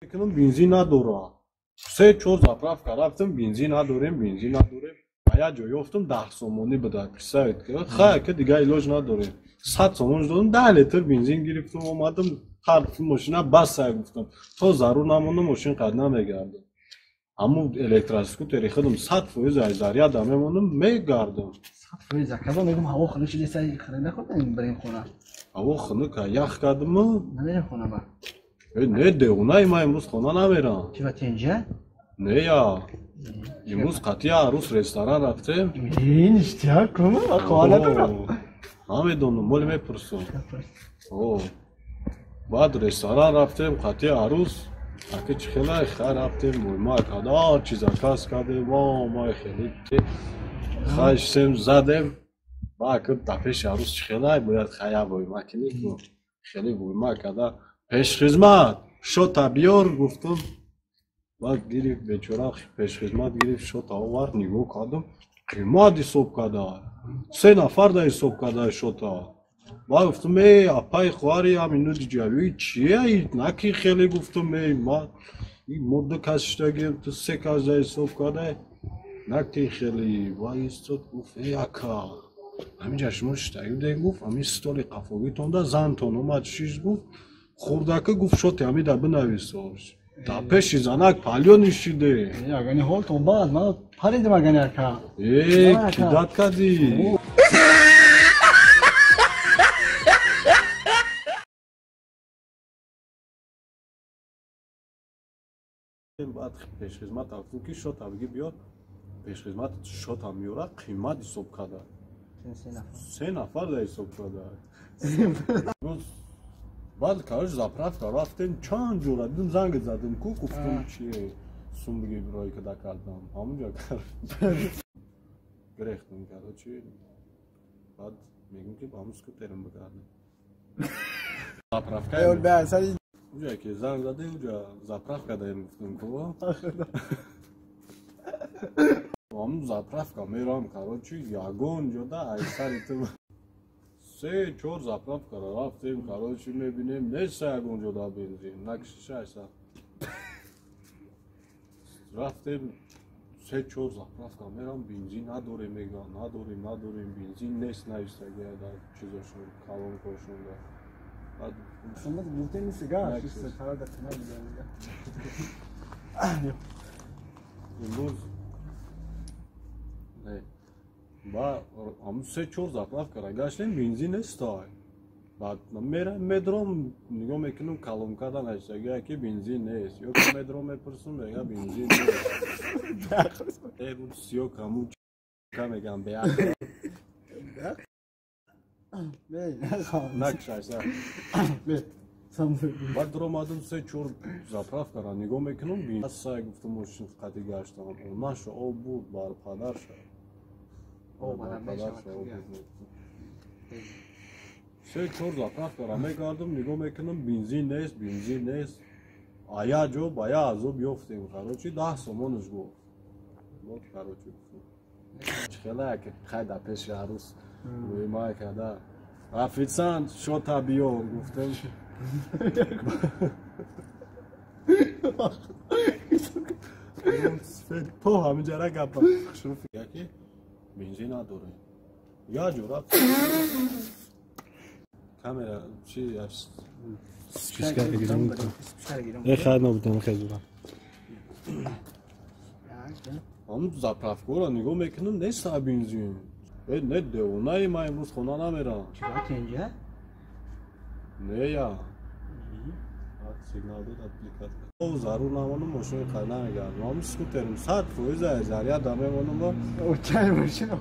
Мекунам, бензин надорам. 3-4 заправка рафтам, бензин надорем, бензин надорем. А як ҷо ёфтам, 10 сомонӣ буда, представить ки. Хай, ки дига илоҷ надорем. 100 сомон додам, 10 литр бензин гирифтам, омадам, ҳар мошина басай гуфтам. То зарур намонда мошин қад намегардам. Ҳамун электроскутери худам 100% аз заряда мемонам, мегардам. 100%. Ака, мегум, ҳаво хунук шуда, хӯрда нахӯрдем, барем хона. Ҳаво хунук, ях кардиму. Намерем хона ба? Не, девонаи, ман имрӯз хона намерам. Чи, ба тенҷа? Не, я имрӯз қатъи арӯс ресторан рафтем. Ништяк, хона дорам. Намедонам, моли мепурсам. Баъд ресторан рафтем қатъи арӯс. Аки, чӣ хела, хай, рафтем, мӯйма када, ҳар чи заказ кардем, май хеле хай шисем, задем. Ба аки, дар пеши арӯс чӣ хела бояд, хай, як войма кунӣ ку, хеле войма када, пешхизмат, счёта биёр гуфтам. Баъд гирифт, бечора пешхизмат гирифт, счёта овард, нигоҳ кардам, қимат ҳисоб карда, се нафар да ҳисоб карда счёта. Баъд гуфтам: э, апаи, хоҳари, ҳамину диҷави чия наки хеле. Гуфтам: э, ма мо ду кас шидагем, ту се кас да ҳисоб карда, наки хеле. Ва истод, гуфт: э, ака, ҳаминҷа шумо шидаги будем, гуфт, ҳамин столи қафогитонда зантон омад шишт, гуфт, хурдака, гуфт, счёти ҳамида бинависош. Дар пеши занак палёный шиде. Агани ҳолтон баъд ман паридим, агани ака. Э, кидать кардӣ. Баъд пешхизмат гуфтам, ки счёта биги биёр. Пешхизмат счёта меёрад, қимат ҳисоб карда, се нафар да ҳисоб карда. Баъд, короче, заправка рафтем, чанд ҷора дидим, занг задем ку, гуфтам, чи сум биги, рои када кардам, ҳамунҷа гирехтам, короче. Баъд мегӯм, ки ба ҳамун скутерам бигардем заправка. Уҷа ки занг заде, уҷа заправка даем, гуфтам ку, ҳамун заправка меравам, короче, ягон ҷода айсари ту 3-4 заправкара рафтем, короче, мебинем, нест ягон ҷода бензин, накишиша айса. Рафтем, 3-4 заправка мерам, бензин надорем, мегӯянд, надорем, надорем, бензин нест, навистагия дар чизошон, колонкошонда. Баъд гуфтем, сега шиста дар хона. Имрӯз ба ҳамун 3-4 заправкара гаштем, бензин нестай. Баъд мерам, медром, нигоҳ мекунам, колонкада навистагия, ки бензин нест. Ё ки медром, мепурсам, мега, бензин нест. Сиё каму ка мегам, беақл накшайса. Баъд дуромадам, 3-4 заправкара нигоҳ мекунам, сай, гуфтам, мошин қати гаштам, онаша об буд, бар падарша. 3-4 заправкара мегардам, нигоҳ мекунам, бензин нест, бензин нест. А як ҷо ба як азоб ёфтем, короче, 10 сомонаш гуфт. Вот, короче, чӣ хела ки хай, дар пеши арӯс рӯймай карда, официант, счёта биёр гуфтем. То ҳаминҷара гапа ки бензин надорем, як ҷо рафт, камера чи. Хайр, набудам, хезурам. Ҳамун заправкаро нигоҳ мекунам, нест бензин. Э, не, девонаи, ман имрӯз хона намерам. Не, я сигнал дод, аппликат зарур намонам, мошини қай намегардам. Ҳамун скутерам 100% заряда мемонам. Чай мошина.